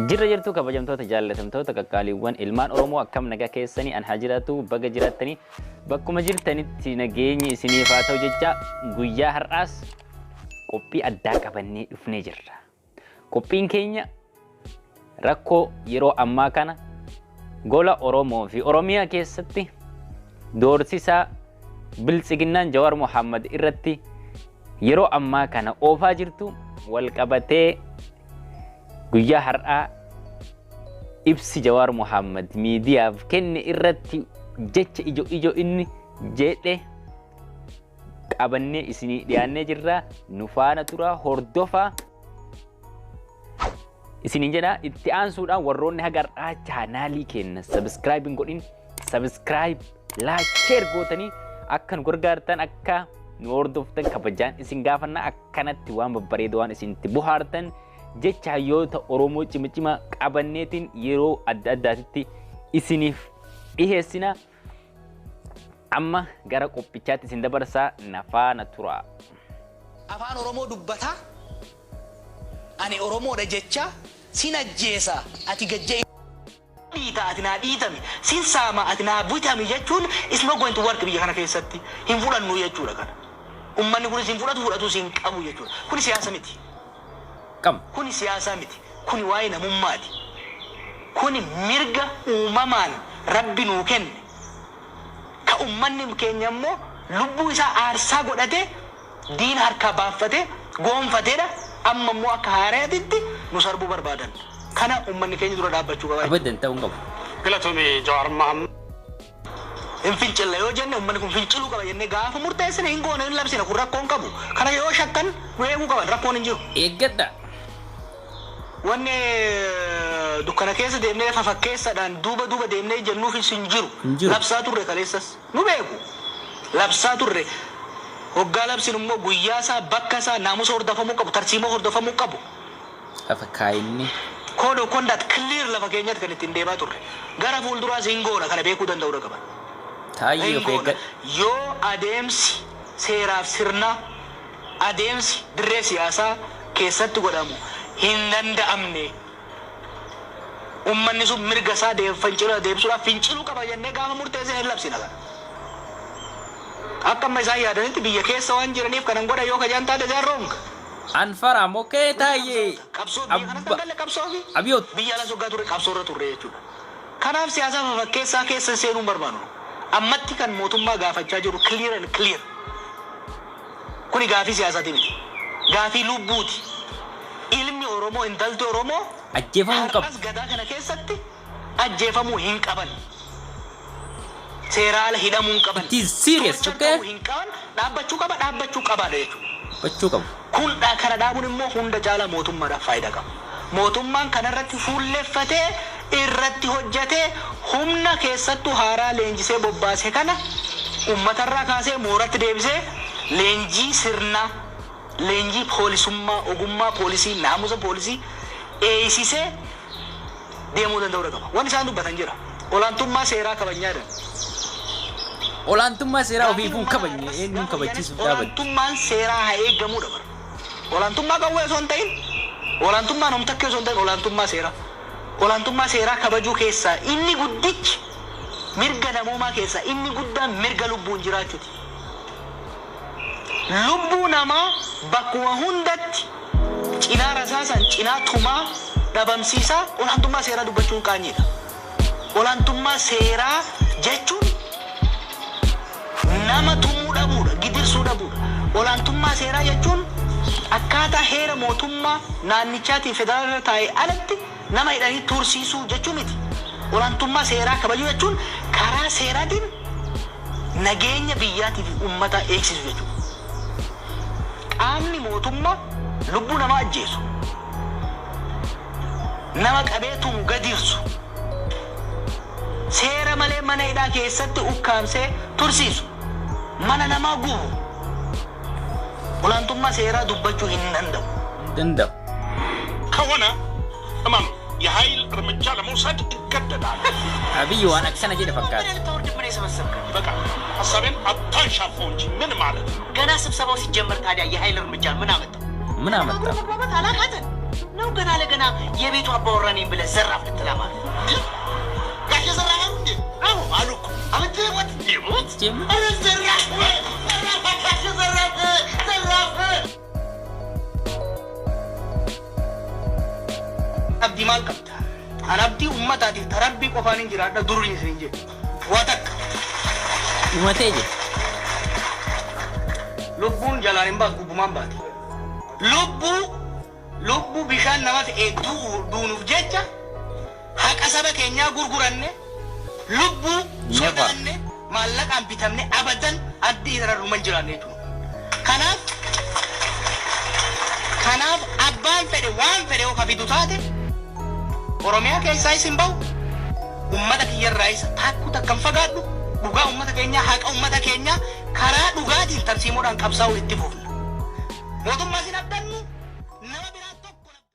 Jirra jirtu, kabajamtoota, jaallatamtoota, qaqqaaliiwwan ilmaan Oromoo, akkam nagaa keessanii? An haa jiraatu, baga jiraattanii. Bakkuma jirtanitti nageenyi isiniif haa ta'u jecha, guyyaa har'aas qophii addaa qabannee dhufnee jirra. Qophiin keenya rakkoo yeroo ammaa kana gola Oromoo fi Oromiyaa keessatti doorsisaa Biltsiginnaan Jawaar Mohammad irratti yeroo ammaa kana oofaa jirtu wal qabatee, guyyaa har'aa ibsi Jawaar Mohammad miidiyaaf kenne irratti jecha ijo ijo inni jedhe qabannee isinii dhiyaannee jirra. Nu faana tura, hordofaa isiniin jedha. Itti aansuudhaan, warroonni haga har'aa chaanaalii keenya subscribe hin godhin, subscribe, like, share gootanii akka nu gargaartan, akka nu hordoftan kabajaan isin gaafanna. Akkanatti waan babbareedo, waan isinitti bohaartan, jecha hayyoota Oromoo cima cima qabanneetiin yeroo adda addaatitti isiniif dhiheessina. Amma gara qophichaatti isin dabarsaa, na faana tura. Afaan Oromoo dubbataa, ani Oromoodha jecha, sin ajjeesa, ati gajja dhiita, ati naa dhiitami, sin saama, ati naa bitami jechuun is not going to work. Biyya kana keessatti hin fudhannu jechuudha kana. Ummanni kunis hin fudhatu, fudhatus hin qabu jechuudha. Kuni siyaasa miti. Qam. Kuni siyaasa miti. Kuni waa'ee namummaati. Kuni mirga uumamaan Rabbi nuu kenne. Ka ummanni keenya immoo lubbuu isaa aarsaa godhatee diina harkaa baaffatee goonfateedha. Amma immoo akka haaraatitti nu sarbuu barbaadan. Kana ummanni keenya dura dhaabbachuu qaba jechuudha. Abadan ta'uu hin qabu. Galatoomii, Jawaar Mahammad. Hin fincilla yoo jenne, ummanni kun finciluu qaba jennee gaafa murteessine, hin goone, hin labsine. Kun rakkoon qabu. Kana yoo shakkan nu eeguu qaban, rakkoon hin jiru. Eeggadha. Wanni dukkana keessa deemnee fafakkeessaadhaan duuba duuba deemnee jennuufis hin jiru. Hin jiru. Labsaa turre kaleessas. Nu beeku. Labsaa turre. Hoggaa labsinu immoo guyyaa isaa, bakka isaa, naamusa hordofamuu qabu, tarsiimoo hordofamuu qabu. Lafa kaayinni. Code of conduct clear lafa keenyatti kan ittiin deemaa turre. Gara fuulduraas hin goona, kana beekuu danda'uu qaban. Taayyee Hin of goona. eeggadha. Yoo adeemsi seeraaf sirnaa, adeemsi dirree siyaasaa keessatti godhamu hin danda'amne, ummanni sun mirga isaa fincila deebisuudhaaf finciluu qaba jennee gaafa murteessine, hin labsina kana. Akka amma isaan yaadanitti biyya keessa waan jiraniif kanan godha yoo kajaan taate, they are wrong. Anfaraam okee, Taayyee. Qabsoo biyya kanas Abba. kan galle qabsoo fi Abiyoot. biyya alas waggaa turre qabsoo irra turre jechuudha. Kanaaf siyaasa fafakkeessaa keessa seenuu hin barbaannu. Ammatti kan mootummaa gaafachaa jiru clear and clear. Kuni gaafii siyaasaati miti. Gaafii lubbuuti. Ilmi Oromoo, intalti Oromoo Ajjeefamuu hin qabu. har'as gadaa kana keessatti ajjeefamuu hin qaban. Seera ala hidhamuu hin qaban. It is serious, Torture okay? ta'uu hin qaban. Dhaabbachuu qaba, dhaabbachuu qabaadha jechuudha. Gochuu qabu. Kun kana dhaabuun immoo hunda caalaa mootummaadhaaf faayidaa qaba. Mootummaan kanarratti fuulleffatee irratti hojjetee, humna keessattuu haaraa leenjisee bobbaase kana uummatarraa kaasee mooratti deebisee, leenjii sirnaa, leenjii poolisummaa, ogummaa poolisii, naamusa poolisii eeysisee deemuu danda'uu qaba. Wanni isaan dubbatan jira. Olaantummaa seeraa kabajnaa jedhan. Olaantummaa seeraa ofiifuu hin kabajne, eenyuun kabachiisuuf dhaabatti? Olaantummaan seeraa haa eeggamuudha bara. Olaantummaa qawwee osoo hin ta'in, olaantummaan homtakkee osoo hin ta'in, olaantummaa seeraa. Olaantummaa seeraa kabajuu keessaa inni guddichi, mirga namoomaa keessaa inni guddaan mirga lubbuun jiraachuuti. Lubbuu namaa bakkuma hundatti cinaa rasaasan, cinaa tumaa dhabamsiisaa olaantummaa seeraa dubbachuun qaanyiidha. Olaantummaa seeraa jechuun nama tumuu dhabuudha, gidirsuu dhabuudha. Olaantummaa seeraa jechuun akkaataa heera mootummaa naannichaatiin federaala taa'e alatti nama hidhanii tursiisuu jechuu miti. Olaantummaa seeraa kabajuu jechuun karaa seeraatiin nageenya biyyaatii fi uummataa eegsisu jechuudha. Qaamni mootummaa lubbuu namaa ajjeesu, nama qabee tumu, gadirsu, seera malee mana hidhaa keessatti ukkaamsee tursiisu, mana namaa gubu, olaantummaa seeraa dubbachuu hin danda'u. Hin danda'u. ከሆነ እመኑ የኃይል እርምጃ ለመውሰድ እገደዳለሁ። Abiyyi waan akkana jedhe fakkaata. ምን ልታወርድብን የሰበሰብከን? በቃ ሀሳቤን አታንሻፈው እንጂ ምን ማለት ነው? ገና ስብሰባው ሲጀመር ታዲያ የኃይል እርምጃ ምን አመጣው? ምን አመጣ? መግባባት አላቃተን ነው። ነው ገና ለገና የቤቱ አባወራ ነኝ ብለህ ዘራፍ ልትላማል? ጋሼ ዘራፍ አሉ እንዴ? አዎ አሉ እኮ። አመት ሞት ይሞት። ኧረ ዘራፍ ዘራፍ፣ ጋሼ ዘራፍ ዘራፍ። Abdii maal qabda? An abdii uummataatiif tarabbii qofaan hin jiraadha durri isin hin jedhu. Waa takka. Dhumatee jira. Lubbuun jalaan hin baatu, gubbumaan baati. Lubbuu bishaan nama fe'ee duunuuf jecha haqa saba keenyaa gurguranne, lubbuu Never. sodaanne, maallaqaan bitamne, abadan addii irra dhuman jiraanne jechuudha. Kanaaf abbaan fedhe waan fedhe yoo kafidu taate Oromiyaa keessaa isin bahu, ummata kiyyarraa isa takkuu takkan fagaadhu, dhugaa ummata keenyaa, haqa ummata keenyaa karaa dhugaatiin tarsiimoodhaan qabsaa'uu itti fufna. Mootummaa isin abdannu